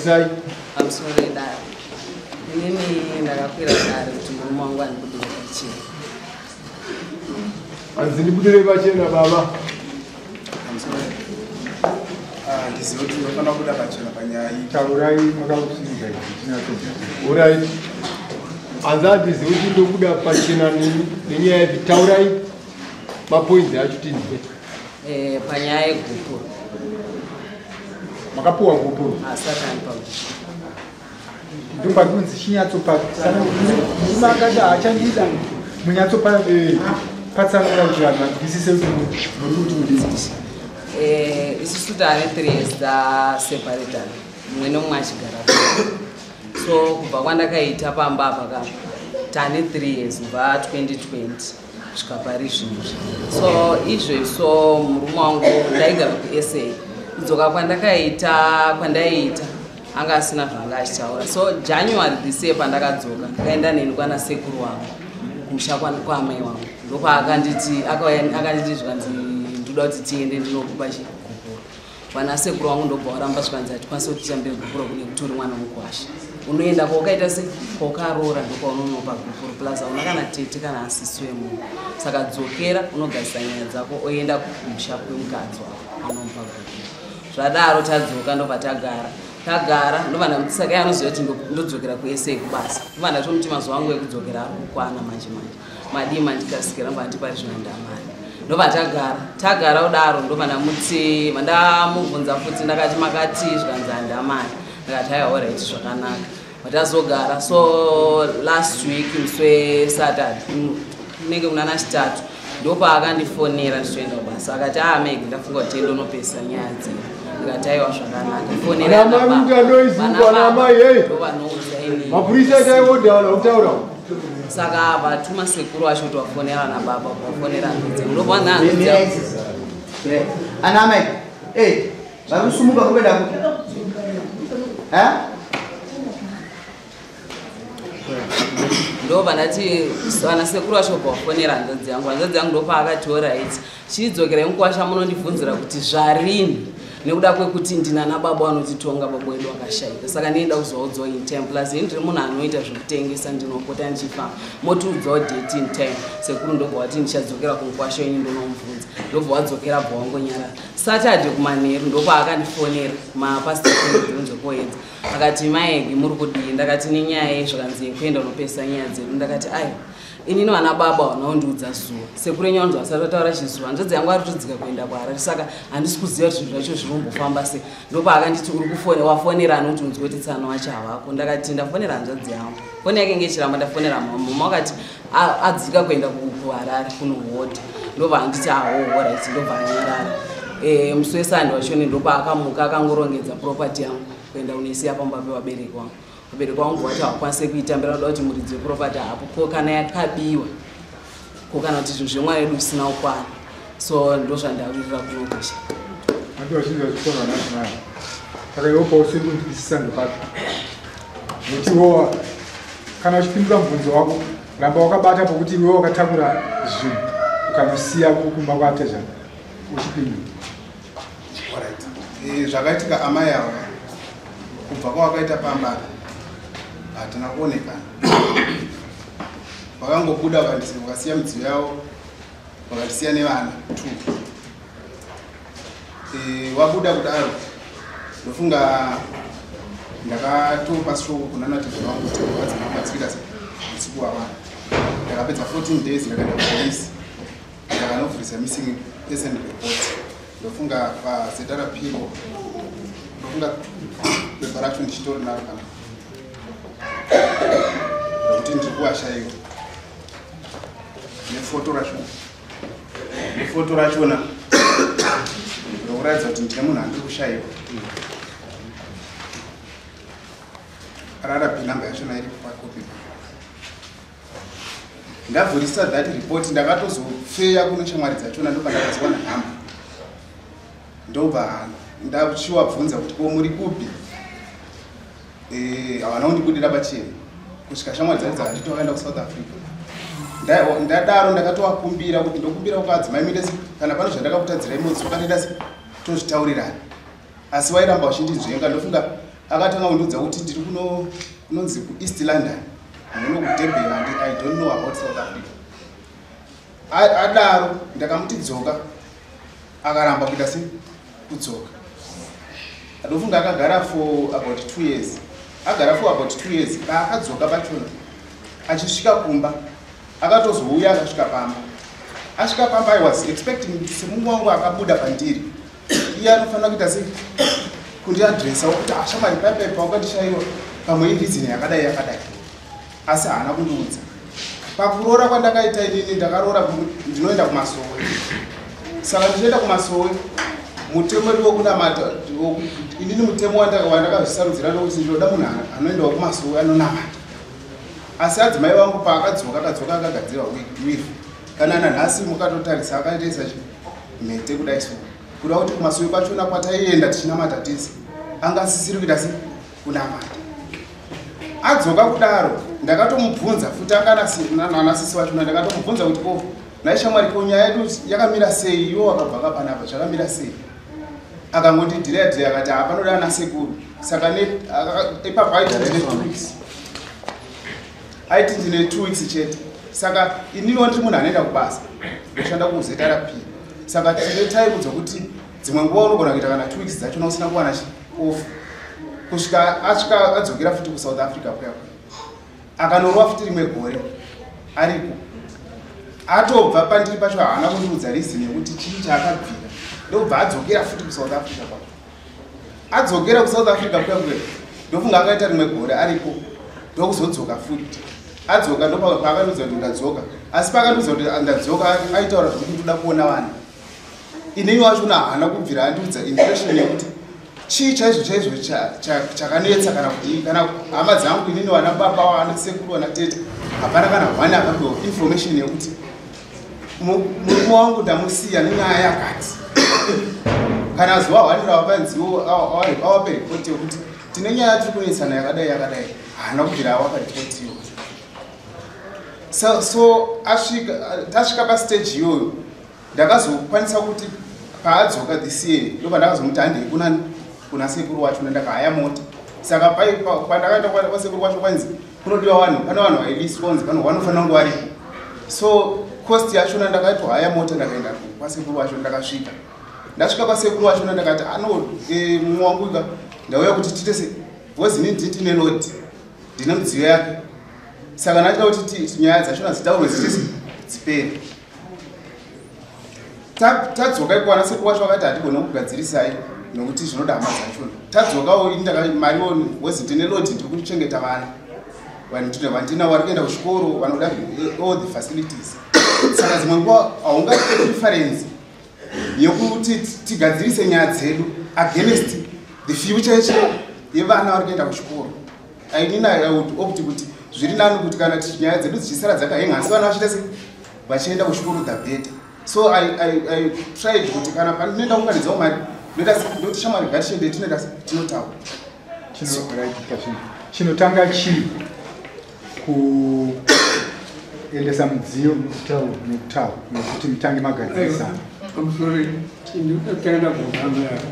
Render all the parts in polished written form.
Tarisai. Pamusoro edare, inini ndakakwira dare kuti murume wangu andibudire pachena. Hanzi ndibudire pachena baba. Handizivi kuti ndinofanira kubuda pachena panyaya iyi. Taurai makakusimudza chinatso. Alright. Hanzi handizivi kuti ndobuda pachena nenyaya ipi. Taurai mapoints acho tinzwe. Panyaya yegupuro. Makapuwa gupuro? Asati andipa gupuro. Ndopakunzi chinyatsopa murume akati haachandida munyatsopa patsanura kuti vanhu vanzwisise kuti muri kuti mudii. Isusu taane 3 years taseparatana, mumwe nemumwe achigara. So kubva kwandakaita pamba apa ka, taane 3 years, kubva 2020 kusvika pari zvinozvi. So izvezvo murume wangu ndaigara kuSA. Kudzoka kwandakaita, kwandaiita anga asina zvaanga achitaura. So January this year pandakadzoka, ndakaenda neni kwana sekuru wangu kumusha kwaamai wangu. Ndokwaakanditi, akauya akanditi zvikanzi ndoda kuti tiende ndinokupa chigupuro. Vana sekuru vangu ndobva waramba, zvikanzi hatikwanisi kuti titambire gupuro kune kuti uri mwana mukwasha, unoenda kwaukaita se kwaukaroora ndokwaunonopa gupuro, plus hauna kana tete kana asisi wemunhu, saka dzokera unogadzisa nyaya dzako, oenda kumusha kwemukadzi wako unomupa gupuro. Zvadaro tadzoka, ndobva tagara. Tagara, ndobva ndamuti saka iye anoziva kuti ndodzokera kuSA kubasa. Ndobva ndatomuti mazuva angu ekudzokera ari kukwana manje manje, madii mandikasikira? Ndobva ndipari zvino ndamari. Ndobva tagara, tagara kudaro. Ndobva ndamuti, ndamubvunza futi, ndakati makati? Zvikanzi handamari. Ndakati aiwa, alright, zvakanaka. Vatazogara. So last week musi weSaturday, kunenge kuna nachitatu, ndopaakandifonera ndichitoenda kubasa. Akati, "A Meg, ndafunga kuti tiende unopesa nyaya dzedu." Ndikati aiwa, zvakanaka. Fonera. Ana mai kuti anoizuka, ana mai, hey. Ndovanoudza ini. Mapurisa taiodha vanhu vakutaura. Saka vatuma sekuru vacho kuti vafonera nababa, vafonera hanzvadzi, ndobva nahanzvadzi yangu. Ana amai, vari kusumuka kuenda kupi? Eh? Ndobva ndati vana sekuru vacho bva vafonera hanzvadzi yangu. Hanzvadzi yangu ndopaakati, "Alright, chidzokerai mukwasha munondibvunzira kuti zvarini, nekuda kwekuti ndina nababa vanotitonga, baba wedu akashaika, saka ndinoda kuzovaudzawo in time, plus ini ndiri munhu anoita zvekutengesa, ndinopota ndichifamba, motiudzawo date in time." Sekuru ndobva vati, "Ndichadzokera kumukwasha wenyu ndonomubvunza." Ndobva wadzokera, bva wangonyarara. Saturday kumanheru ndopaakandifonera mapast 10 koedza. Akati, "Maegi, muri kudii?" Ndakati, "Nenyaya yezvakanzi yekuenda unopesa nyaya dzedu." Ndakati, "Aiwa, inini vana baba vanaundiudza zuva, sekuru enyu vanonzi vasati vataura chizuva, hanzvadzi yangu ari kutodzika kuenda kuHarare, saka handisi kuziva kuti zvinhu zvacho zvinombofamba sei." Ndopaakanditi, "Uri kufone, wafonera ani kuti unzwe kuti tsano wacho havako?" Ndakati, "Ndafonera hanzvadzi yangu, foni yake inge ichiramba, ndafonera mama." Mama wakati adzika kuenda kuHarare kunohodha. Ndobva anditi, "Aho, alright." Ndobva anyarara. Musi weSunday wachoni ndopaakamuka akangorongedza property yangu kuenda kunoisiya pamba pevabereki vangu. Vabereki vangu vati havakwanisi kuitambira, vanoda kuti muridzi weproperty hapo, ko kana yakabiwa, ko kana kuti zvinhu zvemwana wedu zvisina kukwana? So ndozvandawirira kunokosha. Vantu vazhinji vachitaura nationali, saka iwo pausiri kunzwisisa ndopapi? Nokuti iwo kana uchipindura mubvunzo wako, ramba wakabata pokuti iwe wakatakura zvinhu ukanosiya kumba kwatezvana, uchipindura. Alright. Zvakaitika, amai ava kubva kwavakaita pamba hatina kuonekana. Vakangobuda vakasiya midziyo yavo, vakatisiya nevana two. Wabuda kudaro, ndofunga ndakatopa shoko kuna natezvara vangu kuti vadzina kubatsirika usiku wavana. Ndakapedza 14 days, ndakaenda kupolisi, ndakanovhurisa missing person report. Ndofunga paZRP, ndofunga pepa racho ndichitori naro kana nokuti ndiri kuwashaiwa nefoto rachona, nefoto rachona rokuratidza kuti ndine munhu andiri kushayiwa. RRP namba yachona iri pakopi. Ndavhurisa that report, ndakatozofeya kune shamwari dzachona, ndobva ndakazowana nhamba, ndobva ndachiwabvunza kuti ko muri kupi? Havana kundibudira pachena kusvika shamwari dzacho dzakanditi wakaenda kuSouth Africa. Ndadaro ndakatovakumbira kuti ndokumbira kukadzimai muite kana pane zvandakakutadzirai, motsi wakatoita se tozvitaurirana, asi wairamba uchindinzvenga. Ndofunga Akatanga kundiudza kuti ndiri kuno kunonzi kuEast London, muno kuDurban, and I don't know about South Africa. Adaro ndakamuti dzoka, akaramba kuita se kudzoka. Adofunga akagara for about 2 years. Agara for about 2 years, paakadzoka pachona achisvika kumba, akatozouya akasvika pamba. Asvika pamba, I was expecting kuti semumwe wangu akabuda pandiri, iye anofanira kuita se kundiadresawo kuti, "Ashamwari, paipai paukandishayiwa pamwe ireason yakadai yakadai." Asi haana kundiudza. Pakuroora kwandakaita inini, ndakaroora ndinoenda kumasowe. Saka ndichienda kumasowe, mutemo wedu wokunamata, inini mutemo wandakazvisarudzira ndokuti ndinoda munhu anoendawo kumasowe, anonamata. Asi adzimai vangu paakadzoka, akadzoka akagadzirwa weave. Kana nanhasi mukatotarisa, akaitesa mhete kudai. So kuda kuti kumasowe kwachona kwataienda tichinamata tese, angasisiri kuita se kunamata. Adzoka kudaro, ndakatomubvunza futi akananasisi vachona. Ndakatomubvunza kuti, "Ko nhai shamwari, ko nyaya yedu yakamira sei? Iwo wakabva kapanapa, zvakamira sei?" Akangondidhireya dhireya, akati hapanoda ana sekuru. Saka ipapo aiti ndine 2 weeks, aiti ndine 2 weeks chete. Saka ininiwo ndiri munhu anoenda kubasa, ndoshanda kuZRP. Saka tine time dzokuti dzimwe nguva unogona kuita kana 2 weeks dzachona usina kuwana off, kusvika asvika adzokera futi kuSouth Africa kuya kuya. Akanorwa futi rimwe gore ariko. Atobva pandiri pacho, haana kundiudza reason yekuti chii chaakabvira. Ndobva adzokera futi kuSouth Africa. Kwacho adzokera kuSouth Africa kuya kuya, ndofunga akaita rimwe gore ariko, ndokuzodzoka futi. Adzoka, ndopaakandudza kuti ndadzoka. Asi paakandudza kuti ndadzoka, aitaura zvokuti ndoda kuona vanhu. Inini wachona haana kubvira andiudza impression yekuti chii chaizvo chaizvo chakanetsa, kana kuti kana hama dzangu inini, vana baba, vana sekuru, vana tete, hapana kana one akapiwa information yekuti murume wangu ndamusiya nenyaya yakati. Kana zuva hwanira wapanziwo awape ripoti yekuti tine nyaya tiri kunetsana yakadai yakadai, haana kubvira awapa ripoti iyoyo. So asvika, tasvika pastage iyoyo, ndakazokwanisa kuti paadzoka this year, ndopandakazomuti handei kuna sekuru wacho. Ndakahaya mota. Saka pandakaenda kwasekuru wacho, kwanzi kunodiwa vanhu, pane vanhu vailiswa kunzi pano vanofanira kunge varipo. So cost yachona, ndakatohaya mota, ndakaenda kwasekuru wacho. Ndakasvika, ndasvika kwasekuru wachona, ndakati ano mumwe wangu ika ndauya kuti tiite se, because ini ndine load, ndine midziyo yake. Saka ndachida kuti nyaya dzachona dzitaurwe, dzitise dzipere. Tadzoka ikwana, sekuru wacho vakati hatigone kugadzirisai nokuti zvinoda hama dzachona. Tadzokawo, mariwo, because ndine load, ndiri kuchengeta vana vandina vari kuenda kuchikoro, vanoda all the facilities. Saka dzimwe nguva haungaite preference yekuti tigadzirise nyaya dzedu against the future yevana vari kuenda kuchikoro. Inini I would opt kuti zviri nani kuti kana nyaya dzedu dzichisara dzakahenga, asi vana vachiita se vachienda kuchikoro, the better. So I tried kuti kana pandinoenda kunganidzawo mari, ndoti, "Shamwari, ngatiende tinoita tinotaura." Chinotanga chii, kuendesa mudziyo nokutaura, nokuti mutange magadzirisana? Pamusoro, ndinotanga ndabvunza amai avo.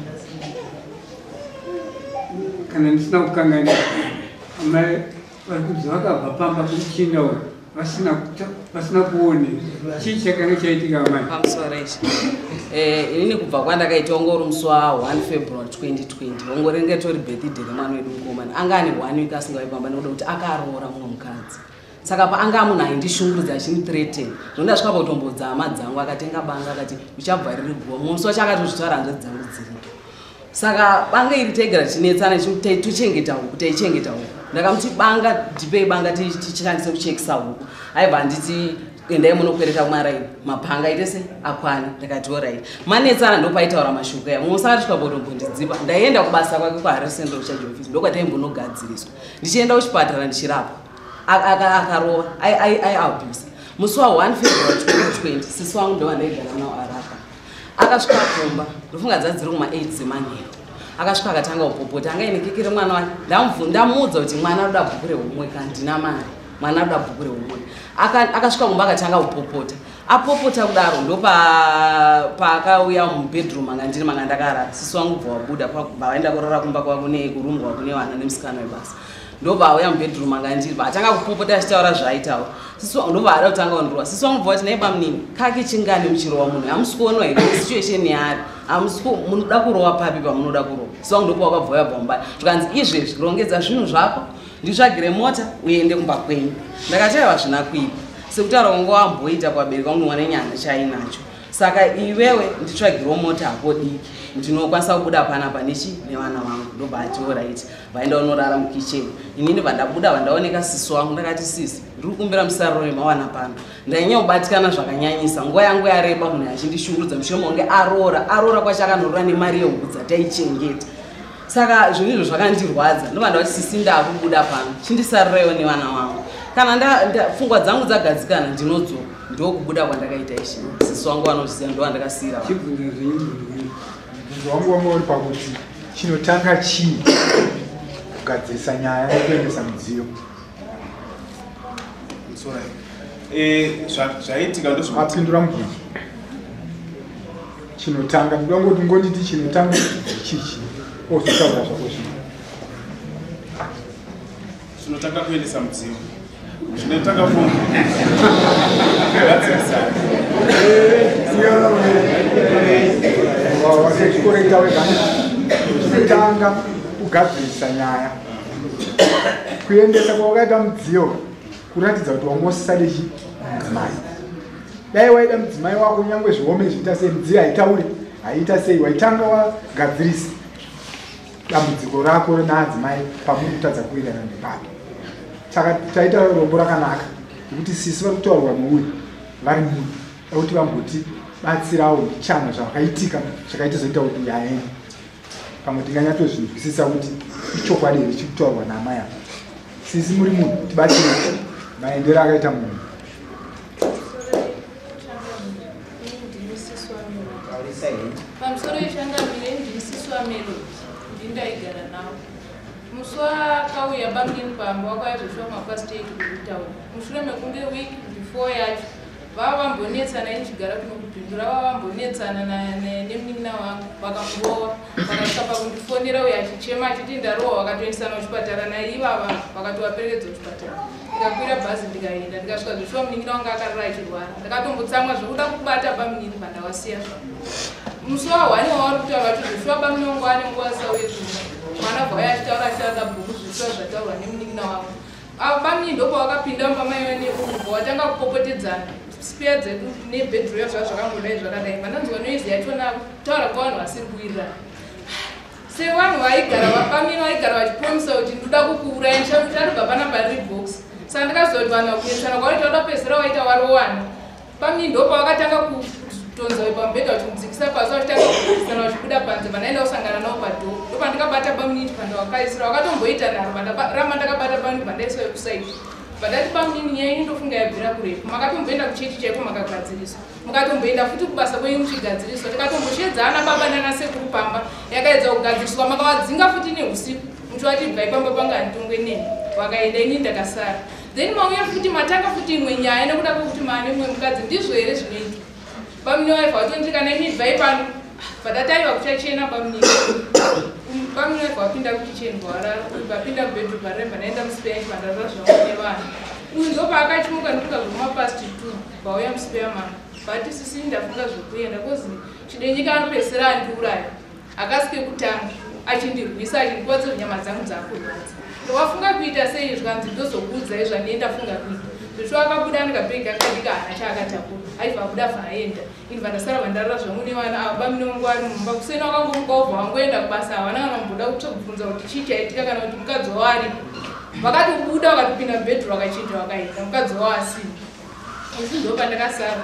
Kana ndisina kukanganisa, amai vari kuti vakabva pamba kumuchinda uyu vasina kuone. Chii chakanga chaitika, amai? Pamusoro ichi, inini kubva kwandakaita, wanga uri musi wa1 February 2020. Wango ringe tori birthday remwana wedu mukomana. Anga ane one week asingavi pamba nekuda kuti akaroora mumwe mukadzi. Saka paanga munhu aindishungurudza, achindithreaten, zvondasvika pakutombodza hama dzangu. Akatenga banga, akati uchabva riri guva. Mumwe musi wacho akatozvitaura hanzvadzi dzangu dziripo. Saka banga iri taigara tichinetsana, tochengeta huku, taichengeta huku. Ndakamuti, "Banga, ndipei banga tichishandise kuchekisa huku." Aibva handiti, "Endai munokwereta kumaraini mapanga ite se akwani." Ndakati, "Alright." Manetsana, ndopaitaura mashoko aya. Mumwe musaka tisvika potombondidzipa. Ndaienda kubasa kwake kuHarare Central Charge Office, ndokwataimbonogadziririswa, ndichienda kuchipatara ndichirapwa. Akarova, aiabuse. Musi wa1 February 2020, sisi wangu ndovandaigara nawo arapa. Akasvika kumba, ndofunga dzadziri kuma8 dzemanheru. Akasvika akatanga kupopota, anga ine keke remwana wake. Ndamuudza kuti mwana anoda bhuku rehomework, handina mari, mwana anoda bhuku rehomework. Akasvika kumba akatanga kupopota. Apopota kudaro ndopaakauya mubedroom anga ndiri manga ndakarara. Sisi wangu bva wabuda vaenda kurara kumba kwavo nekurumwa kune vana nemusikana webasa. Ndobva auya mubedroom anga ndiri vatanga kupopota achitaura zvaaitaura. Sisi wangu ndobva ada kutanga kundirova. Sisi wangu bva vati nai bamunini kake chingani muchirova munhu hamusi kuona here situation yaari hamusi munoda kurova papi pamunoda kurova. Sisi wangu ndopa wakabva uya bva zvikanzi izvezvi rongedza zvinhu zvako nditsvagire mota uende kumba kwenyu. Ndakati aiwa zvina kuipa sekutaura kwangu wamboita kuvabereki vangu mwana nyana chainacho. Saka iwewe nditsvagirewo mota hako diki ndinokwanisa kubuda panapa nechi nevana vangu. Ndobva ati alright vaenda unorara mukicheni. Inini vandabuda vandaoneka sisi wangu ndakati sisi ndiri kukumbira musariro wemawana pano. Ndainyanya kubatikana zvakanyanyisa nguva yangu yareba munhu achindishungurudza mushure mekunge aroora aroora kwacho akanorora nemari yehuku dzataichengeta. Saka zvinhu izvo zvakandirwadza ndobva ndati sisi ndakubuda pano chindisarirewo nevana vangu. Kana pfungwa dzangu dzagadzikana ndinodzoka ndokubuda kwandakaita ichi. Sisi wangu vanozviziva ndo vandakasiyira vanhu. Chibvunza zvenyu mubvunzo Mubvunzo wangu wanga uri pakuti chinotanga chii kugadzirisa nyaya yekuendesa mudziyo. Zvaitika ndozvokuti Mapindura mubvunzo. Chinotanga ndoda ngoti ngonditi chinotanga chichi ozotaura zvako zvino. Chinotanga kuendesa mudziyo. Chinotanga kugadzirisa. Wasechikoreta wega. Chinotanga kugadzirisa nyaya. Kuendesa kwawakaita mudziyo kuratidza kuti wanga usisade chi mudzimai. Dai waida mudzimai wako nyangwe zviome zviita sei mudziyo haitaure haiita sei waitanga wagadzirisa dambudziko rako naadzimai pamuri kutadza kuwirirana nepapi. Saka taita rombo rakanaka nekuti sisi vari kutaurwa nouyu vari munhu kuti vamboti batsirawo ndichana zvakaitika zvakaita zoita kuti uyu aende. Pamwe tinganyatozvinzwisisa kuti ichokwadi here chiri kutaurwa naamai ava. Sisi muri munhu tibatsire maendero akaita munhu. Pamusoro yechangamire ndini sisi waMelody ndindaigara navo. Musi wakauya bamunini pamba wakauya zveshuwa mapast 8 kutaura. Mushure mekunge week before yacho vava vambonetsana ini chigara kuno kupindura vava vambonetsana nemunin'ina wangu vakamurova vakasvika pakundifonera uyo achichema achiti ndarohwa vakatoendesana kuchipatara naye ivava vakatovaperekedza kuchipatara. Ndikakwira bhazi ndikaenda ndikasvika zveshuwa munin'ina wangu akarara achirwara. Ndakatombotsamwa zvekuda kubata bamunini pandawasiya. Musi wa1 wavari kutaura vacho zveshuwa bamunini wangu ane nguva sauye kumba. Mwana bva achitaura achitaura bhuku zveshuwa zvataurwa nemunin'ina wangu. Ava bamunini ndopavakapinda mumba maiva neumbo vatanga kupopotedzana. Spare dzedu nebedroom zvava zvakangodai zvakadai. Vandanzwa noise yachona kutaura kwavanhu vasiri kuwirirana. Sevanhu vaigara vapamini vaigara vachipromisa kuti ndoda kukuuraya ndicharibva panapa riri box. Saka ndakaziva kuti vanhu vakunetsana kwavari vauda kupedzisira vaita varowana. Pamini ndopavakatanga kutonza pamubhedha vachimudzikisa pasi vachitanga kupikisana vachibuda panze vandaenda kusangana navo padhoo. Ndopandikabata bamunini pandawakaisira vakatomboita nharo ramba ndakabata bamunini pandaiswa yekusaidi. Vandati bamunini nyaya yenyu ndofunga yabvira kurefu. Makatomboenda kuchechi chaiko makagadziriswa. Mukatomboenda futi kubasa kwenyu muchigadziriswa. Tikatomboshedza ana baba nana sekuru pamba yakaedza kugadziriswa makavadzinga futi neusiku. Muchivati ibvai pamba panga handitongwe nemi. Vakaenda ini ndakasara. Then mauya futi matanga futi imwe nyaya nekuda kwekuti maane mumwe mukadzi ndizvo here zvinoitwa. Bamunini waibva vatonditi kana imi ibvai pano. Vandati aiwa kuchachena bamunini. Bamunini waibva vapinda kukicheni varara. Vapinda mubedroom varemba ndaenda musipea vandarara zvangu nevanhu. Uyu ndopaakachimuka ndofunga zvemapast 2 vauya musipea mangu. Vati sisi ndafunga zvekuenda kozi Chidenyika anopedzisira andiuraya. Akasi kekutanga achindirwisa achindikuvadza nyama dzangu dzakurwadza. Wafunga kuita sei zvanzi ndozokuudzai zvandinenge ndafunga kuita. Zveshuwa akabuda ane kabhegi akadika haana chaakatakura. Aibva abuda bva aenda. Ini bva ndasara vandarara zvangu nevana ava bamunini vangu vari mumba. Kuseni vakangomuka vobva vangoenda kubasa havana kana kumboda kutobvunza kuti chii chaitika kana kuti mukadzi wavo aripo. Vakatobuda vakatopinda mubhedhuru vakachinja vakaenda mukadzi wavo asina. Asi ndopandakasara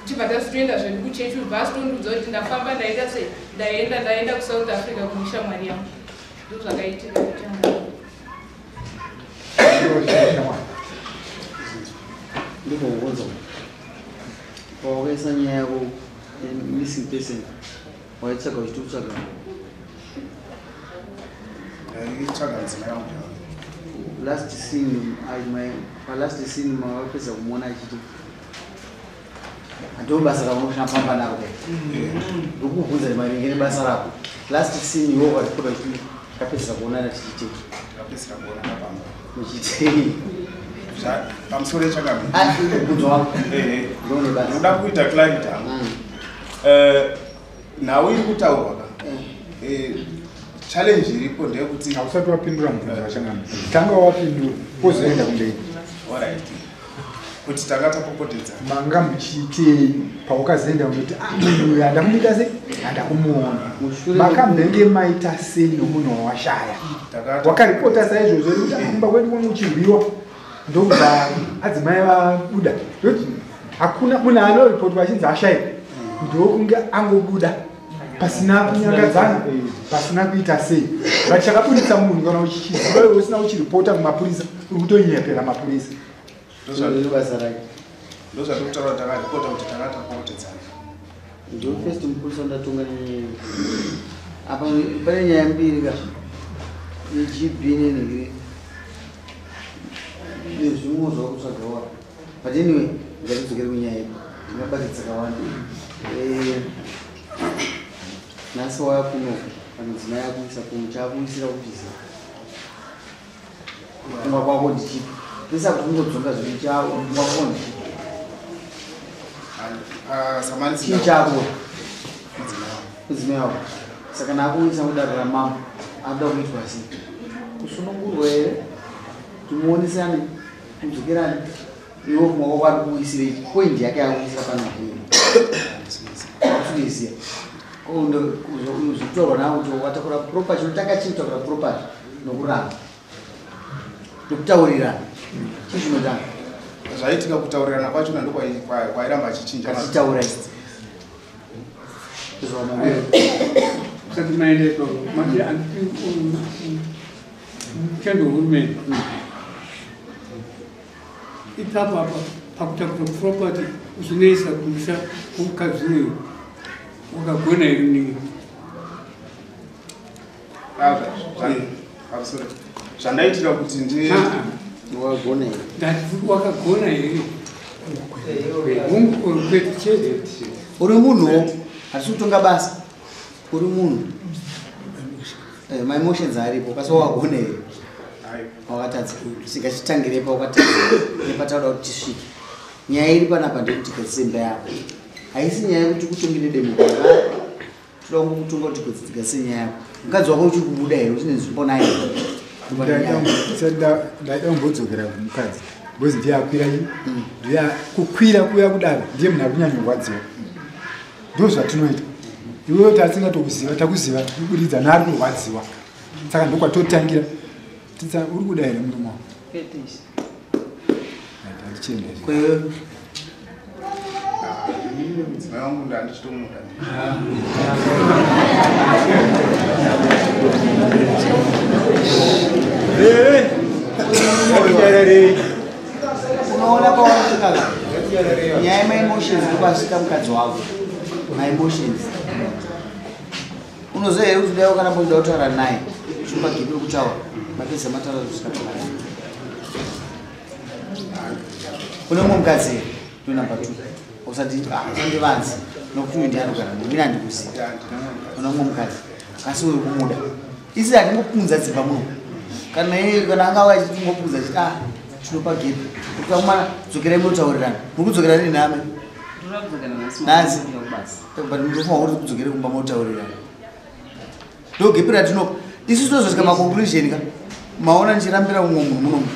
tichibva tazotoenda zvedu kuchechi ubva asitondiudza kuti ndafamba ndaita sei ndaenda ndaenda kuSouth Africa kune shamwari yangu. Ndozvakaitika kutanga. Ndikubvunza pawakaisa nyaya yako missing person waitsvaga uchiti kutsvaga Ndaitsvaga mudzimai wangu. Last seen palast seen mawapedza kumuona achiti Ndo basa rako unoshanda naro ke. Ndokubvunza maringe nebasa rako. Last scene iwe wakaripota kuti takapedzisa kuonana tichiitei? Takapedzisira kuonana pamba. Muchiitei? Pamusoro yechakabvi. Mubvunzo wangu. Ndone basa. Ndoda kuita clarity hangu. Nhau iri kutaurwa ka. Challenge iripo ndeyekuti hausati wapindura mubvunzo wachangamire. Tanga wapindura wozoenda kumberi. Alright. Kuti tanga tapopotedza. Manga muchiitei paukazoenda unoti munhu uyu handakumuita sei? Handakumuona. Makambenge maita sei nomunhu wawashaya? Wakaripota saizvozvo kuti kumba kwedu kunge kuchirwiwa ndokubva adzimai vabuda. Ndoti hakuna munhu anoripotwa achinzi ashaya ndokunge angobuda pasina kunyangadzana, pasina kuita sei. But chakabudisa munhu kana uchiziva iwe usina kuchiripota kumapurisa uri kutonyepera mapurisa. Ndozvatikutaura takaripota kuti tanga tapopotedzana. Ndo first mupurisa ndatonga nenyaya. Apa pane nyaya mbiri ka. YeGB nenhingiri. Nezvimwe zvakutsvaga wa. But anyway, ngatidzokere kunyaya yedu. Tingabata dzakawanda. Nhasi wauya kuno pamudzimai akuisa kuno chaakuisira kubvisa. Kumba kwako ndichipi? Pesa kuti ungodzoka zvinhu chako kumba kwako ndichipi? Chii chako? Mudzimai wako. Saka nakuisa kudare ramambo anoda kuitwa sei? Kusunungurwa here? Kuti muonesane, mudzokerane. Iwe kumwa kwako ari kuisirei? Point yake akuisira pano here? Hausikuiziya. Zvekutaurwa nawo kuti watakura property, chinotanga chii kutakura property nokuramba nokutaurirana. Chii chinotanga? Zvaitika kutaurirana kwachona ndokwairamba achichinja. Achitaura Usati maenda ikoko, mati mushando wehurumende. Ipapo apa pakutakura property uchinoisa kumusha kwomukadzi uyu wakagona here muningi? Zvandaitira kuti ndi wakagona here? Ndati wakagona here? Hungu uri kwete chete. Uri munhuwo, hatisi kutonga basa. Uri munhu. My emotions aripo, kasi wakagona here? Wakatadza. Singachitangire pa wakatadza. Nepatauda kuti tisvike. Nyaya iri panapa ndeyekuti gadzise imba yako. Haisi nyaya yekuti kutongere demo. Toda kungokutonga kuti gadzise nyaya yako. Mukadzi wako uchiri kubuda here? Uchine nzvimbo naye? Ndaida kumbodzokera kumukadzi. Because ndiye akwira iyi. Ndiye kukwira kuya kudaro ndiye munhu ari kunyanyorwadziwa. Ndo zvatinoita. Iwewe tasingatokuziva, takuziva kuburidza naari kurwadziwa. Saka ndokwatotangira. Titsa uri kuda here murume wako? Kwete. Handichienda. Kwewe. Mudzimai wangu ndandichitomuda. Unoona pawanosvika ka? Nyaya yemaemotions ndokwasvika mukadzi wako. Maemotions. Unoziva here kuti dai wakaramba uchida kutaura naye? Uchimupa gebe rekutaura. Mapedza mataura kusvika pakadai. Une mumwe mukadzi here? Ndo number 2. Usati usandivanze. Nokuti uyu ndiye anogara neni, ini handikuzivi. Une mumwe mukadzi. Asi uri kumuda. Isi hatingopunza dzimba muno. Kana iye kana angauya achitingopunza achiti tinopa gebe. Kuti amana dzokerai munotaurirana. Muri kudzokera rini name? Nhasi. But munofanira kuti kudzokere kumba motaurirana. Ndo gebe ratinopa. Isu tozosvika maconclusion ka. Maona ndichirambira mumwe munhu muno.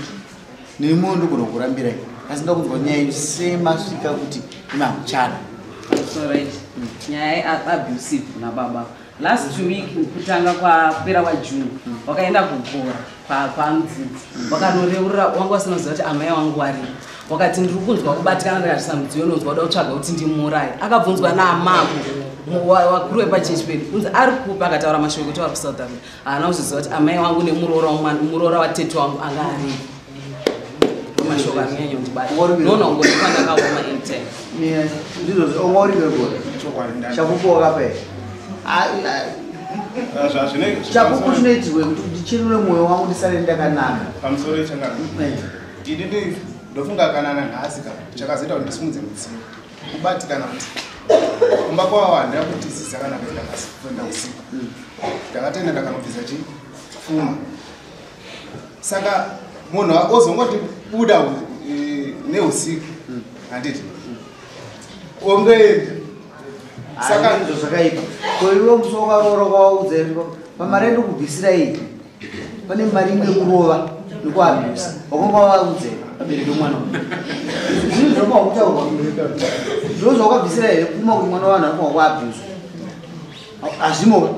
Nemumwe ndogona kurambirai. Asi ndoda kunzwa nyaya semasvika kuti ina muchana. Sorry. Nyaya yeabusive nababa. Last week kutanga kwapera kwaJune wakaenda kugora kwamudzidzi wakanoreurura wanga usina kuziva kuti amai wangu waripo. Wakati ndiri kunzwa kubatikana ndakatisa mudziyo unonzwa kuda kutsvaga kuti ndimuuraye. Akabvunzwa naamako wakuru wepachechi pedu kunzi ari kupi, akataura mashoko ekuti vari kuSouth Africa. Haana kuzoziva kuti amai wangu nemuroora watete wangu anga aripo. Mashoko anonyanya kundibata. Ndinoona kungoti pandakaoma anytime. Ndizvo ungauri wegore. Chapupu wakapa here? Chapupu chinoitirwe kuti ndichenure mwoyo wangu ndisare ndakanaka. Pamusoro yechangano. Ini ndofunga kana nanhasi ka chakazoita kuti ndisimudze mudziyo. Kubatikana kuti kumba kwavo handina kutizisa kana kuenda kuenda usiku. Ndakatenda ndakanobvisa chi pfuma. Saka munhu ozongoti buda neusiku, handiti ongoenda. Saka ndizvo zvakaipa. Ko iwe musi wakaroora kwawaudza pamari yandikubvisira iyi pane mari imwe yekurova nekuabhusa, wakanga wavaudza vabereki vemwana uyu? Zvinhu zvakawa kutaurwa, ndo zvawakabvisira here pfuma kuti mwana wavanhu anofanwa kuabhuswa? Hazvimoka.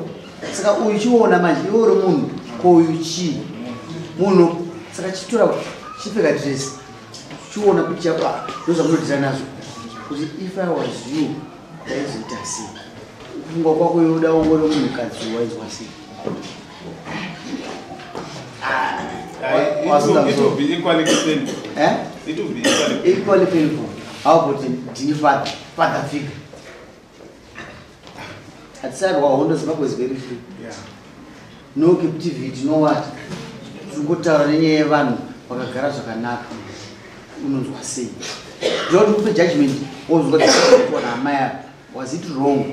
Saka uyu chiona manje, iwe uri munhu, ko uyu chii munhu? Saka chitora chipfeka dress, chiona kuti chako ndo zvamunodhira nazvo, kuti if I was you ndaizoita sei? Kufunga kwako yoda ungori munhukadzi waizwa sei? It will be equally painful. Eh? It will be equally Equally painful. How about ndini father figure? Hatisarwa hondo. Zimbabwe is very free. No captivity, no what. Tingotaura nenyaya yevanhu vakagara zvakanaka. Unonzwa sei? Ndinoti kupe judgment, wozwa kuti naamai ava, was it wrong?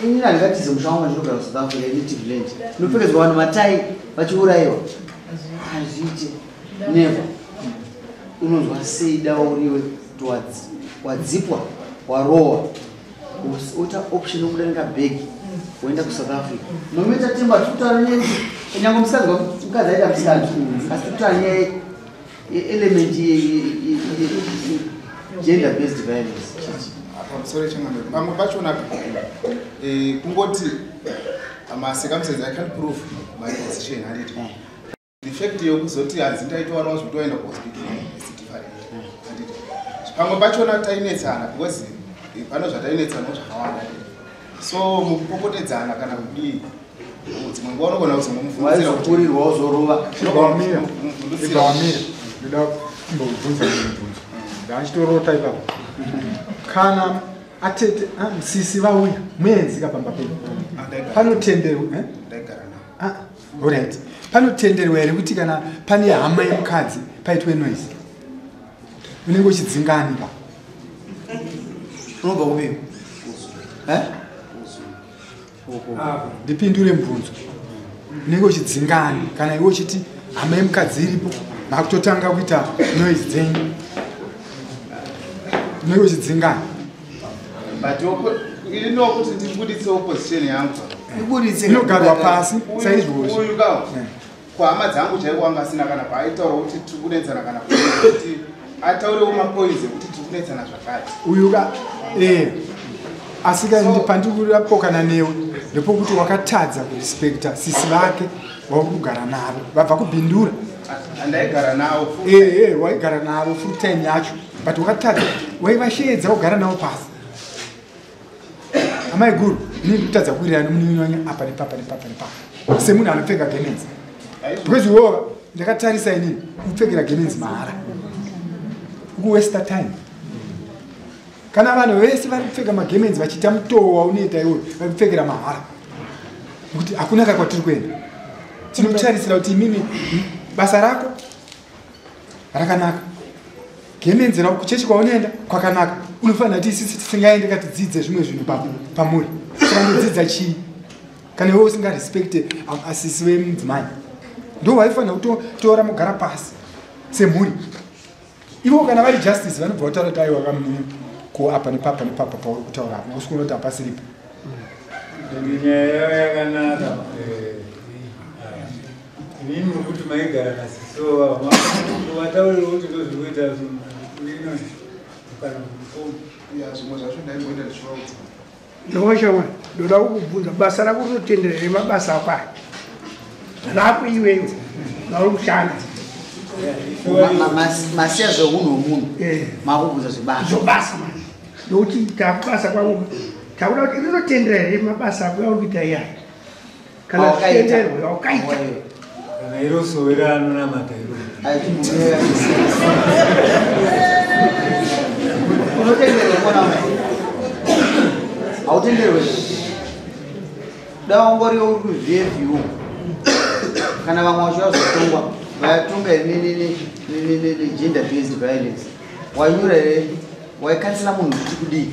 Inini handingatize musha wangu ndinogara South Africa, native land, ndinopfekedzwa vanhu matai vachiurayiwa, hazviite, never. Unonzwa sei dauriwe kuti wadzipwa, warohwa, ota option yokuda nekabhegi woenda kuSouth Africa? Nomaita temba, tikutaura nyaya yekuti nyange musikadzi, mukadzi aita musikadzi, asi tikutaura nyaya yeelement gender based violence chiti. Pamusoro yechangamiro, pamwe pachona kungoti macircumstances, I can't prove my position, handiti? The fact yekuzoti hanzi ndaitowarawo zvekuti waenda kuhospital is different, handiti? Pamwe pachona tainetsana because pano zvatainetsanawo zvakawanda, handiti? So mukupopotedzana kana kudii, dzimwe nguva unogona kuzongomuvhundutsira kuti Waizokurirwa wozorova. Ibva wamira, ibva wamira. Ndoda kumbobvunza mubvunzo, ndachitorota ipapo. Kana atete sisi vauya muenzika pamba penyu, panotenderwa, eh? Ndaigara navo. Ah, alright, panotenderwa here kuti kana pane hama yemukadzi paitwe noise? Unenge uchidzingani pa? Unobva kupiwa, eh? Ndipindure mubvunzo. Unenge uchidzingani kana iwe uchiti hama yemukadzi iripo, makutotanga kuita noise dzenyu? Unenge uchidzingani? But inokuti ndibuditse opposition yangu. Ibuditse. Inogarwa pasi saizvozvi. Uyu ka kuhama dzangu chaiko wanga asina kana paaitaura kuti tiri kunetsana, kana kuti ataurewo mapoints ekuti tiri kunetsana zvakati. Uyu ka asi ka pandiri newe ndepokuti wakatadza kurespekta sisi vake wauri kugara navo vabva kubhindura. Andaigara navo. Waigara navo full time yacho, but wakatadza, waivashedza kugara navo pasi. Amai guru, inini ndikutadza kuwirirana nemunin'ina apa nepapa nepapa nepapa semunhu anopfeka gemenzi, because iwowa ndakatarisa inini kupfekera gemenzi mahara, ukuwasta time. Kana vanhu vese vari kupfeka magemenzi vachiita mutoo waunoita iwoyo, vari kupfekera mahara, nekuti hakuna ka kwatiri kuenda. Tinotarisira kuti imimi basa rako rakanaka, gemenzi rako, kuchechi kwaunoenda kwakanaka, unofanira kuti isisi tisingaende katidzidze zvimwe zvinhu pamuri. Tikandodzidza chii kana iwe usingarespekte asisi vemudzimai? Ndo waifanira kutotora mugara pasi semhuri. Ivo kana vari justice vanobva vataura kuti aiwa kamunini, ko apa nepapa nepapa pauri kutaura apa usi kuona kuti hapasiripo. Nyaya yavo yakanaka. Inini muri kuti maigara nasisowa, vataurira kuti ndozviri kuita ino kana mukoma. Ya, zvimwe zvacho ndaimboenda ndichivaudza. Ndowashawa, ndoda kukubvunza, basa rako rinotendera here mabasa ako aya, rako iwewe rauri kushanda? Masiya zveunhu hwemunhu, makubvunza zvebasa. Zvobasa manje, nokuti takubasa kwako, takuda kuti rinotendera here mabasa ako auri kuita iyaya, kana Awakaita. zvitenderwe wakaita. Kana iro sowe raanonamata iro. Unotenderwa mwana wamai? Hautenderwe. Daongoriwo uri kuVFU, kana vamwe vacho vazotongwa, vatonga here negender based violence? Wainyora here? Waikansela munhu kuti kudii?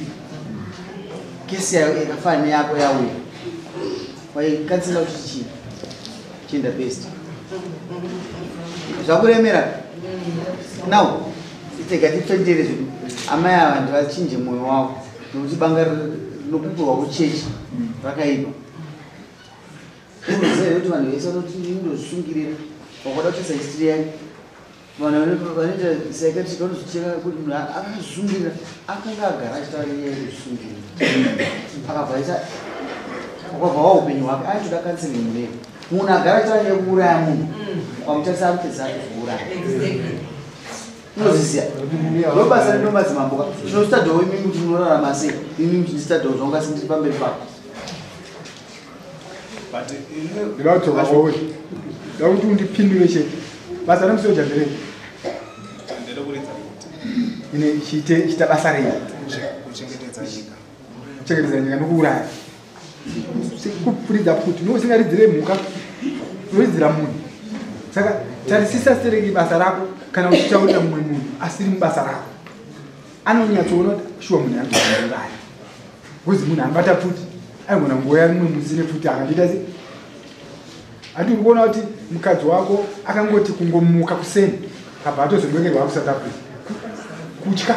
Kesi yakafanana neyako yauya. Waikansela kuti chii? Gender based. Zvakuremera. Now, tega tipfendere zvedu. Amai ava ndivachinje mwoyo wavo nokuti banga rinopupurwa kuchechi rakaipa. Unoziva kuti vanhu vese vanoti ndozvisungirira vakwada kutarisa history yake. Vanhu vanoita psychiatric vanozocheka kuti munhu akazvisungirira akanga agara achitaura nenyaya yekuzvisungirira. Akabva aita wakabva waupenyu hwake aitoda counseling munei. Munhu agara achitaura nyaya yekuuraya munhu ukamutarisa arikupedzisa atozviuraya. Unozviziva ndobasa rino madzimambo ka tinostadhawo imimi kuti munorarama sei imimi muchindistadhawo zvangu asi ndiri pamberi pako. Ndinoda kudzoka kwauri. Ndoda kuti undipindure chete. Basa remusoja nderei? Ine chiita basa rei? Kuchengetedza nyika. Kuchengetedza nyika nokuuraya. Kufuridza pfuti nousingaridzire mhuka unoridzira munhu. Saka tarisisa stereki basa rako kana uchitaurira mumwe munhu asiri mubasa rako. Anonyatsoona kuti shuwa munhu anouraya. Because munhu anobata pfuti aigona kungoya mumwe musi nepfuti akandiita sei? Handi uri kuona kuti mukadzi wako akangoti kungomuka kuseni kabva atozondokerwa kuSouth Africa. Kutya.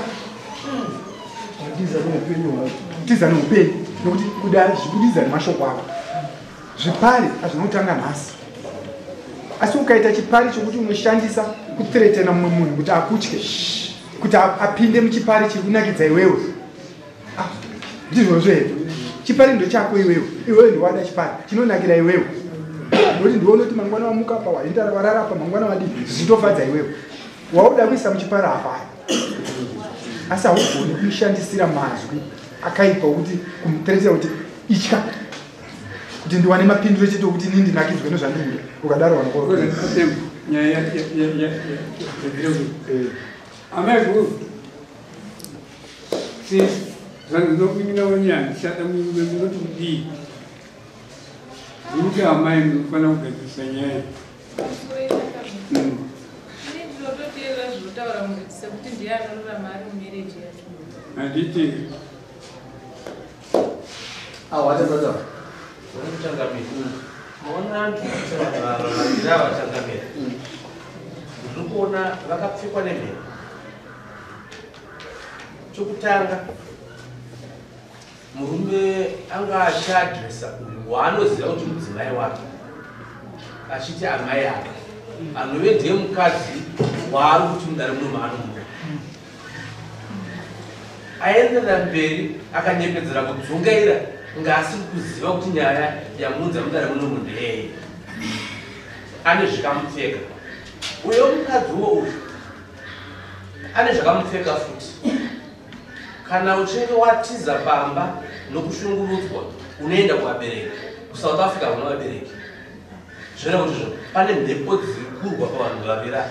Kutiza neupenyu hwako. Kutiza neupenyu nokuti kuda zvibudidza nemashoko ako. Zvipari hazvinotanga nhasi. Asi ukaita chipari chokuti unoshandisa kuthreatena mumwe munhu kuti akutye, kuti apinde muchipari chiri kunakidza iwewe. Ndizvozvo here? Chipari ndochako iwewe. Iwewe ndiwada chipari chinonakira iwewe. Nokuti ndione kuti mangwana wamuka apa waenda warara apa mangwana wadii zvichitofadza iwewe. Wauda kuisa muchipari hapana. Asi haugoni kumushandisira mazwi akaipa okuti kumuthreatena kuti itya kuti ndiwane mapinduro chete okuti ini ndinakidzwe nezvandinoda. Ukadaro wanokorwa. Nyaya amai guru zvandinokunyina wenyaya ndichada murume munoti kudii ndikuti amai munofanira kugadzirisa nyaya. Ini ndinototeerera zvinotaura muridzi sekuti ndiye anorarama ari mumereji yacho. Handiti watataura. Maona antu vaviri ava changamira. Ndiri kuona vakapfekwa nemhepo. Chokutanga murume anga achiadresa uyu waanoziva kuti mudzimai wake achiti amai ake anove ndiye mukadzi waari kuti mudare muno maanomuda. Aenderera mberi akanyepedzera kudzungaira kunge asiri kuziva kuti nyaya yamuudza mudare muno ndeyei. Ane zvikamupfeka. Uyo mukadzi uwo uyu ane zvakamupfeka futi. Kana uchinge watiza pamba nokushungurudzwa unoenda kuvabereki. KuSouth Africa hakuna vabereki. Zvoreva kuti zvo pane mhepo dziri kurwa pavanhu vaviri ava.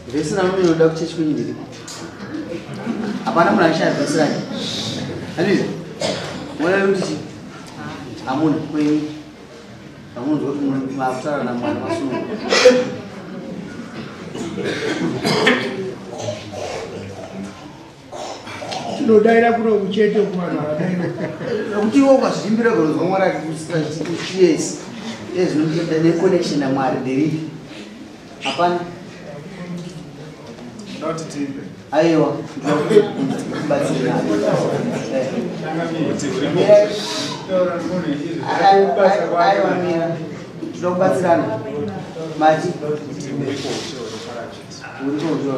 Vhesi ramunoda kuchechi kwenyu ndiri. Hapana munhu ashaya vhesi rake. Handizvo? Muona kuti chii? Hamuna kwenyu. Hamunzwa kuti makutaura naMwari masununguka. Tinodaira kuno kuchete kuvanhu havadaira. Nokuti iwe ukazviimbira kunzwa Mwari achikuti yes. Yes, neconnection naMwari nderipi? Hapana. Ndoti tiimbe. Aiwa, kubatsira. Aiwa, mira. Tinokubatsirana. Mati. Uriko ushe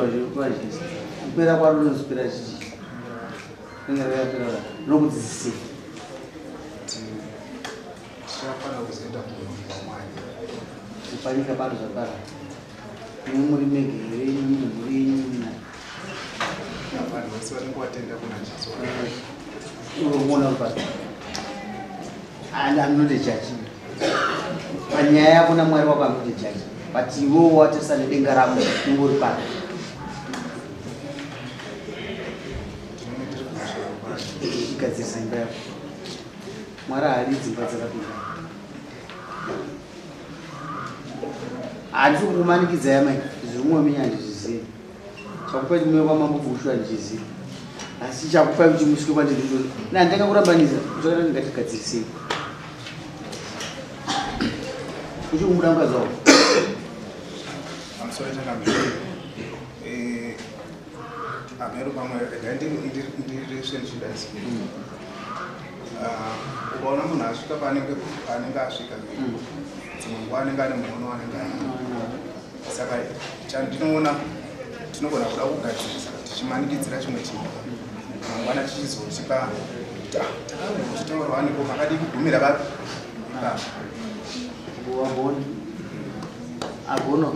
Jesu. Kupera kwaro rinozopera chichi. Rinenge rakapera rinokudzidzisei. Tichafanira kuzoenda kumunhu waMwari. Kupanyika pano zvakara. Imi muri mege here imi mune mhuri yenyu mina. Vanhu vese vanenge vatenda kuna Jesu. Unoona uri And I'm not a judge. Panyaya yako naMwari wako I'm not a judge. But iwewe watarisa nedenga rako unenge uri pano. Uchigadzirisa imba yako. Mwari haadi dzimba dzakapinda. Handisi kukumanikidzai amai, zviri mumwe menyu handizvizivi. Chakupai kuti muve kwamambo Bushu handichizivi. Asi chakupai kuti musvike kwandiri ndizvozvo. Nandanga kurambanisa zvakana ndingatigadzirisei. Uchiri kumuda mukadzi wako? Pamusoro changamire. Amero pamwe regai ndiresve ndichidai. Ukaona munhu asvika paanenge asvika, dzimwe nguva anenge ane muono anenge ainawo. Saka chandinoona tinogona kuda kugadzirisa tichimanikidzira chimwe chinhu mangwana tichizotipa kuti takambochitaurwa aniko makadii kugumira vapi ipapo. Wagona. Agona.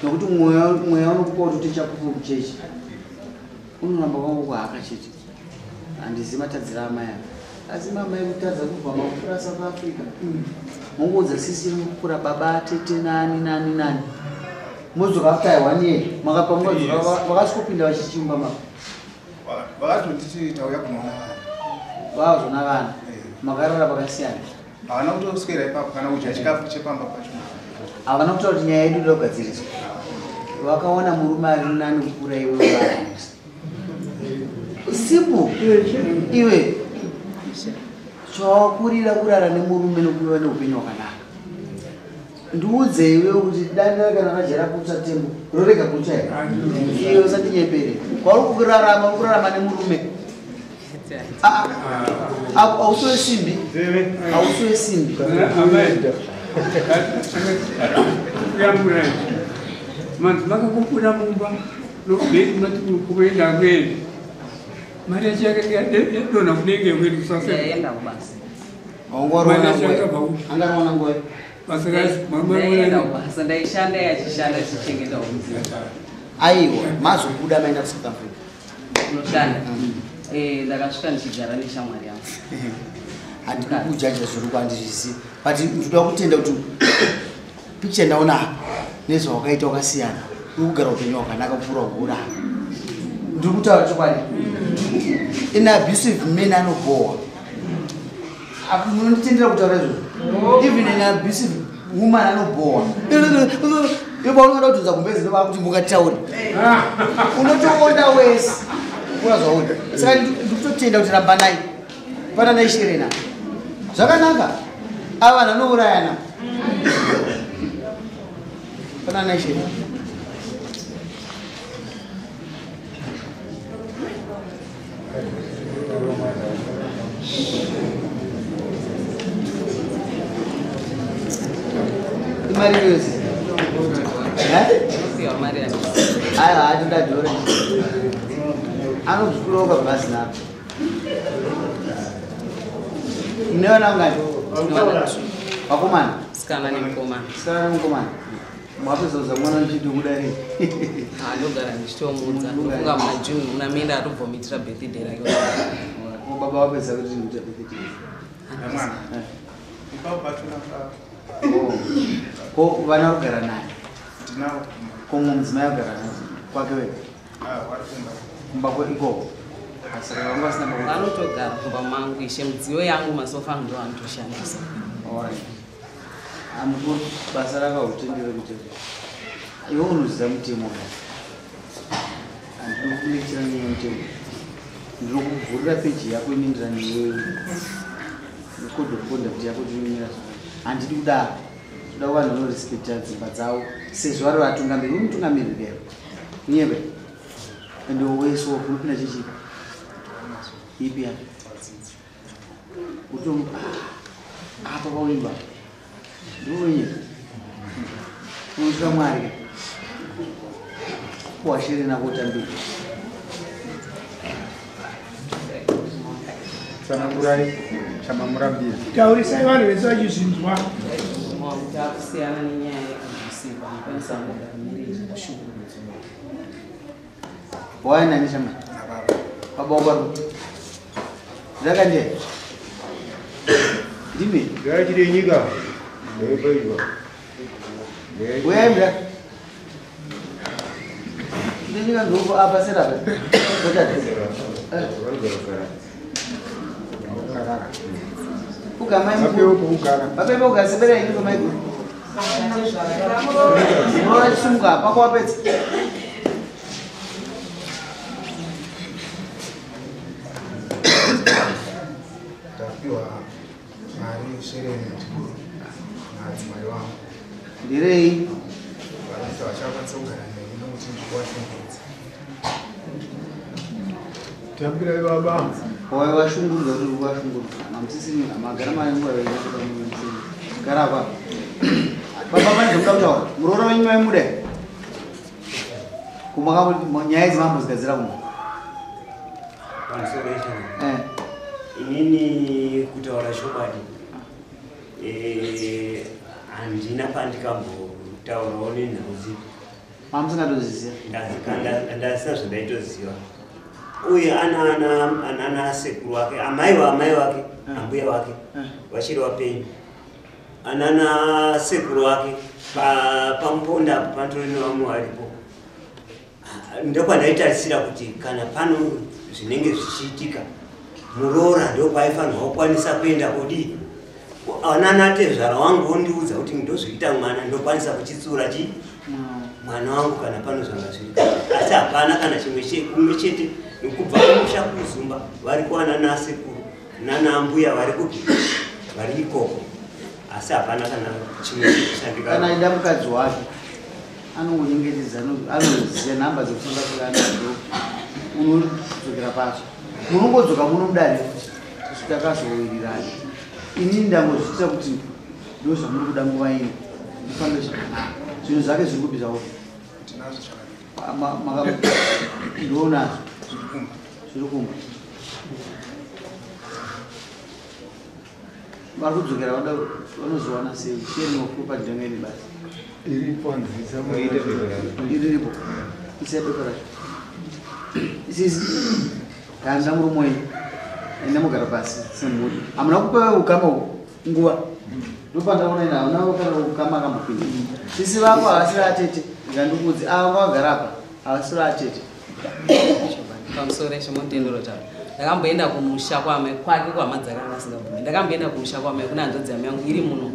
Nokuti mweya unokupa kuti uite chapupu kuchechi unoramba wangokuhaka chete. Handizi matadzira amai ava. Asi mamai kutadza kubva makupura South Africa. Mongoudza sisi mukupura baba tete nani nani nani. Modzoka after 1 year makapa modzoka vakasvikopinda vachichimba mapa. Vakatonditi tauya kunoona vana. Vazoona vana. Makarara pakasiyana. Havana kutoswera ipapo kana kudya chikafu chepamba pacho. Havana kutaura kuti nyaya yedu inoda kugadziriswa. Vakaona murume ari nani kupfuura iwe vaakusa. Simple. Iwe chawakurira kurara nemurume nokuva neupenyu hwakanaka. Ndiudze iwe kuti danda kana rajera kutsva tembo rorega kutsva here? Iwe usandinyepere. Kwauri kurarama uri kurarama nemurume. Hausi wesimbi. Hausi wesimbi. Kuyamburai. Manzi makakubuda mumba nokubheki mati kuenda kuenda. Mari yacho yakanga yadonha kunenge kuenda kusasa. Ndaenda kubasa. Angaroona nguva. Basa racho Ndaenda kubasa ndaishanda yachishanda chichengeta mudzimu. Aiwa, mazobuda maenda kuSouth Africa. Unoshanda. Ndakasvika ndichigara neshamwari yangu. Handidi kujaja zviri kwandizvisi. But ndinoda kutenda kuti picture ndaona apa nezvawakaita wakasiyana. Uri kugara upenyu hwakanaka kupfuura hura. Ndiri kutaura chokwadi. In abusive men anobhowa. Munonditendera kutaura izvozvo? Even an abusive woman anobhowa. Iwe paunoda kudhonza gumbezi ndovakuti mukataure. Unotoonda wese. Kura zvauri. Saka ndikutotenda kuti rambanai. Pananai Sherena. Zvakanaka. Ava vanhu vanourayana. Pananai Sherena. Imari yose. Aiwa, hatoda dhora. Anozvikuroka bhazi nako. Mune vana vangani? Vakomana? Sikana nemukomana. Sikana nemukomana. Mwapedza mwana ndichiti kudai. Ndogara ndichitomuudza. Ndofunga muna June muna Menda atobvomitira birthday rake. Baba wapedza kuti ndikuita birthday. Mwana. Ipapo pachona pa. Ko vana vagara naye? Ndinawo. Ko mumwe mudzimai agara naye? Kwake wega? Vari kumba. Kumba ikoko? Saka vanga vasina baba. Vanotogara kumba mangu ishe midziyo yangu masofa angu ndo anotoshandisa. Alright. Amukuru basa rakautendera kuti iwe unoziva mutemo ka. Handinokulectura nyaya yemutemo. Ndinokuvhurira peji yako inoenderana newewe. Code of conduct yako tinonyora zvakanaka. Handidi kudaro. Toda vanhu vanorespecta dzimba dzavo sezvo vari vatungamiri. Uri mutungamiri kero. Nyebe. Ende wese unopinda chechi. Ipi yacho? Uto apa pauimba. Ndiwe. Unotya Mwari. Kuwashirina kutambira. Tsanangurai chamamurambira. Taurisai vanhu vese vachizvinzwa. Takusiyana nenyaya yeabusive anokwanisa kugara marriage kushungurudzwa. Waya nani chama? Baba wako. Zvakandie. Ndimi. Ngachire nyika. Ndeipaizwa. Uyai mra. Ndinyika ndopo apa serapa. Ugamai Vapewo pekugara. Vapewo pekugara sebera ini komai guru. Unoona chisumuka pako wapedza. Rent madzimai vangu. Ndirei? Vanoti vachakwanisa kugara neni nokuti ndiri kuvashungurudza. Tambirai baba. Wavashungurudza kuti uri kuvashungurudza. Mamusisiri magara mari nguva yaikuti gara apa. Baba pane zvamuda kutaura. Muroora wenyu maimuda here? Kumba nyaya idzi mambodzigadzira kumba. Pamusoro ichana. Inini kutaura chokwadi handina pandikambotaurawo nenhau dzipi. Mamusingatoziziva. Ndasina zvandaitoziva. Uye ana sekuru wake, amai waamai wake, ambuya wake vachiri vapenyu. Anana sekuru wake pamuponda apo panotori nevamwe varipo. Ndokwandaitarisira kuti kana pano zvinenge zvichiitika muroora ndokwaifanirwa kukwanisa kuenda kudii. Anana tezvara wangu wondiudza kuti ndozviita mwana ndokwanisa kuchitsura chi mwana wangu kana pano zvanga zviri. Asi hapana kana chimwe kumwe chete kubva kumusha kuZumba variko anana sekuru nana ambuya vari kupi vari ikoko. Asi hapana kana chimwe chandika. Kana aida mukadzi wake anongonyengetedza, anoziva nhamba dzekuSouth Africa anadzo, unodzokera pacho. Munongodzoka muno mudare futi kusvika takazowirirana. Inini ndangozviitira kuti ndo zvamuri kuda nguva ino mufambe zvakanaka. Zvinhu zvake zviri kupi zvavo? Tinazvo zvakanaka. Ndionazvo Zviri kumba. Zviri kumba. Vari kudzokera vanozowana sei? Sharing of property ndanga ine basa. Iripo hanzisa. Iripo. Isai bepa racho. Isisi. Kana murume wenyu. Enda mugara pasi semhuri. Hamuna kupa ukama nguva. Ndopandaona ina hamuna kana ukama akambopinda. Sisi vako havasi vatete. Ngandikudzi ava vagara apa havasi vatete. Pamusoro chemutendero chavo. Ndakamboenda kumusha kwamai kwake kuhama dzakanga asingabvumi. Ndakamboenda kumusha kwamai kuna hanzvadzi yamai yangu iri muno.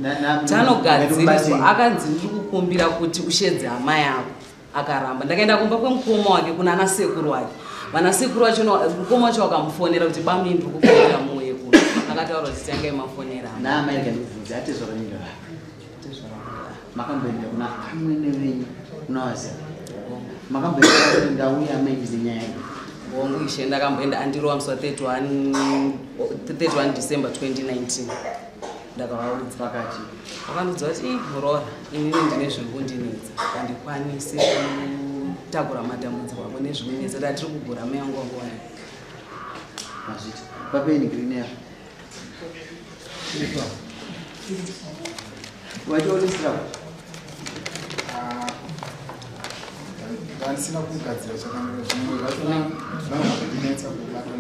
Tanogadziriswa akanzi ndiri kukumbira kuti ushedze hama yako. Akaramba. Ndakaenda kumba kwemukoma wake kuna ana sekuru wake. Vana sekuru wacho mukoma wacho wakamufonera kuti bamini ndiri kukumbira muuye kuno. Akataura kuti tangai mafonera. Na amai kandibvunze atezvara nyika vake. Makamboenda kuna amwene venyu kuna waziva. Makamboenda kuti ndauya amai ndine nyaya iyi. Hongu ishe ndakamboenda andirova musi wa 31 December 2019. Ndakavaudza. Vakati. Vakandiudza kuti ii muroora inini ndine zviri kundinetsa. Handikwanisi kutakura matambudziko ako nezvikunetsa. Ndatiri kugura mai vangu vangu vaya. Mazvita. Papeni green air. Waitonisira. Ndandisina kugadzira chakanaka zvimwe zvachona zvinogona kundinetsa kubata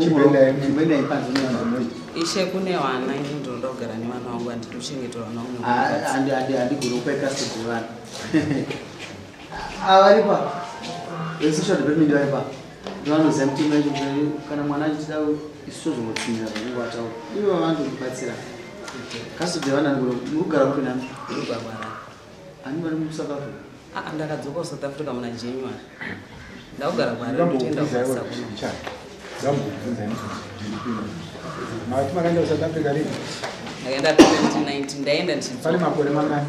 Chibenda ipanze nevanhu. Ishe kune vana ini ndinoda kugara nevana vangu handidi kuchengetwa vana vangu. Handigoni kupa custody yevanhu. Varipa. Vesocial development varipa. Ndovanoziva mitemo yacho kuti kana mwana achida isu tozongotsinira zvamungu ataura. Ivo vanondibatsira. Custody yevana handigoni muri kugara kupi nami? Ani vari muSouth Africa? Ndakadzoka kuSouth Africa muna January. Ndakugara kuHarare ndotoenda kubasa kuno. Mati makaenda kuSouth Africa rini? Ndakaenda 2019 ndaenda ndichidzoka. Pane makore mangani?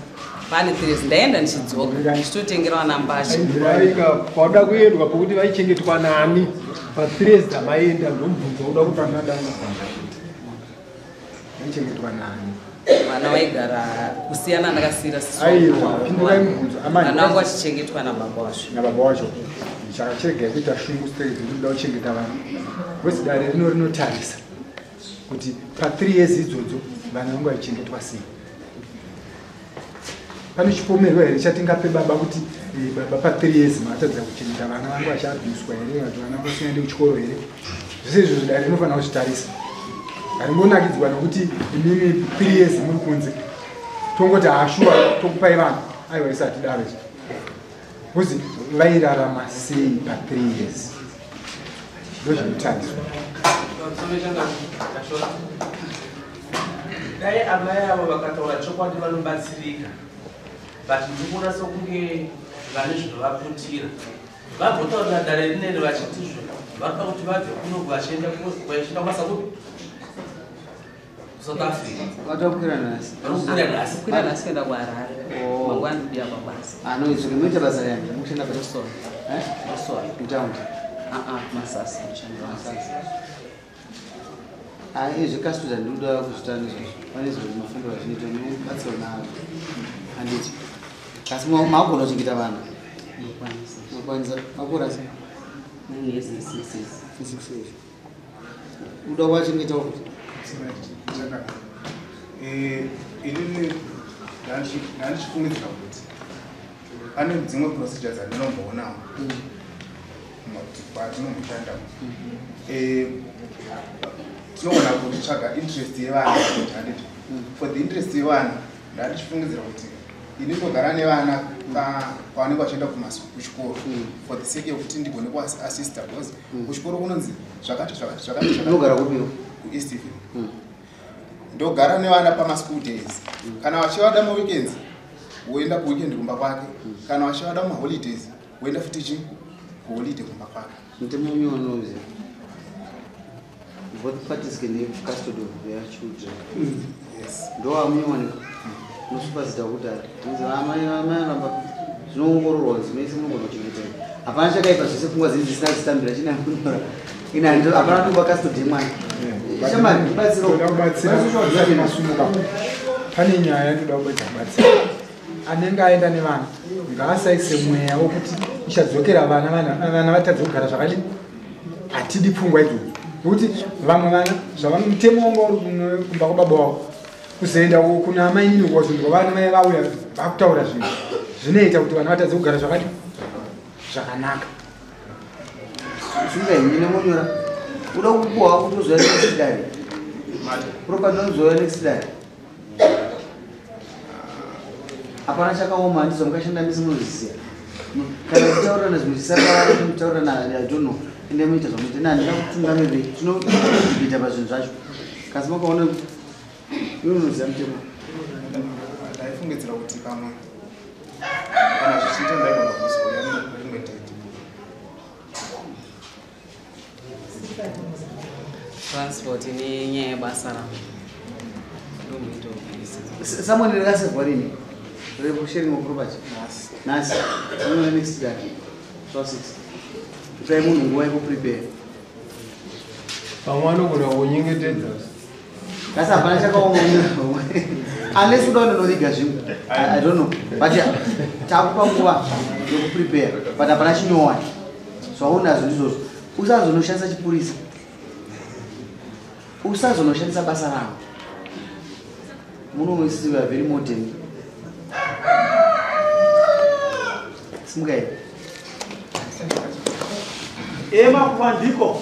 Pane 3 years ndaenda ndichidzoka ndichitotengera vana mbatya. Vaika pauda kuendwa pokuti vaichengetwa nani pa 3 years dzamaenda ndomubvunzo uda kuti panadanga. Vaichengetwa nani? Vana vaigara kusiyana ndakasiyira sisi. Aiwa, pindurai mubvunzo. Amai. Vana vangu vachichengetwa nababa wacho. Nababa wacho. Chakacheregai kuita shungu stage kuti kuda kuchengeta vana. Wesi dare rino rinotarisa kuti pa 3 years idzodzo vana vangu vaichengetwa sei. Pane chipomerwa here chatingape baba kuti baba pa 3 years matadza kuchengeta vana vangu vachiabhuswa here kana kuti vana vasingaendi kuchikoro here? Zvese izvozvo dare rinofanira kuzvitarisa. Haringonakidzwa nokuti imimi 3 years muri kunze. Tongoti haashuwa tokupai vanhu. Aiwa isati daro izvo. Because vairarama sei pa 3 years? Ndozvinotariswa. Dai amai avo vakataura chokwadi vanobatsirika. But ndikuona sokunge vane zvinovaputira. Vagotaurira dare rineri vachitizvo varikuda kuti vabve kuno vachienda kubasa kupi? South Africa. Watakukwira nhasi. Varikukwira nhasi. Kukwira nhasi kuenda kuHarare. Mangwana ndikuya pabasa. Ano izvo munoita basa rani? Mukushanda basa. Rusoro. Eh? Rusoro. Mutaundi. Masasa mushando. Masasa. Ah, izvi custody ndikuda kuzvita ndizvozvo. Pane zviro mafambiro azvinoita mubatsiro navo. Handiti. Kasi makugona kuchengeta vana. Ndokwanisa. Unokwanisa. Makura sei? 9 years and 6 years. 6 years. Uda kuwachengetawo futi. Inini ndandichifungidzira kuti pane dzimwe procedures dzandinomboonawo kwatinomboshandawo. Tinogona kutsvaga interest yevana kuti handiti for the interest yevana ndandichifungidzira kuti ini ndogara nevana pavanenge vachienda kuchikoro for the sake yekuti ndigone kuassista because kuchikoro kunonzi zvakati zvakati zvakati zvakati. Unogara kupiwo? KuEastville. Ndogara nevana pamaschool days. Kana vachivada maweekends, woenda kuweekend kumba kwake. Kana vachivada maholidays, woenda futi chi kuholiday kumba kwake. Mutemo unozi both parties can have custody of their children. Yes. Ndo amunyowani unosupazita kuti unzi amai ramba zvinoongororwa zvinoise munogona kuchengeta. Hapana chakaipa zvese pfungwa dzenyu dzisina kuchitambira china kunyora. Ina ndo hapana kuba custody yemwana. Shamari ndibatsiro. Ndoda kubatsira ndisati masumuka. Pane nyaya ndoda kubatsira kubatsira. Anenge aenda nevana ngaasaise mweya wokuti ichadzokera vana vana vatadze kugara zvakadini. Hatidi pfungwa idzodzo nokuti vamwe vana zvavanomutemo wanga uri kumba kwababa wavo kuzoenda kuna amainini kwazonzwa vana mai vauya vakutaura zvinhu zvinoita kuti vana vatadze kugara zvakadini zvakanaka. Sunga henyu nemonyora. Uda kupuwa kuti uzoya next dare. Property unozoya next dare. Hapana chakaoma handizvo mukashanda misi munozviziva. Kana kutaurirana zvimwe zvisakawanda mutaurirana I don't know. Ende munoita zvamunoita. Ini handina kutungamiriri. Tinodhibhita pazvinhu zvacho. Kasi makaona iwe unoziva mutemo. Ndaifungidzira kuti pamwe kana zvichiita ndaigona kuzouya rimwe date. Transport nenyaya yebasa rangu. Ndomuita ubhizi. Someone rakasevhwa rini? Resharing of property. Nhasi. Unoona next day. 6. Ipai munhu nguva yekuprepare. Pamwe anogona kunyengetedza. Kasi hapana chakaoma unless uda kundonoviga zvimwe. I don't know. But takupa nguva yekuprepare. But hapana chinyowani. Zvaunazvo ndizvozvo. Usazonoshandisa chipurisa. Usazonoshandisa basa rako. Muno isusu we are very modern. Simukai. Ema kuvandiko.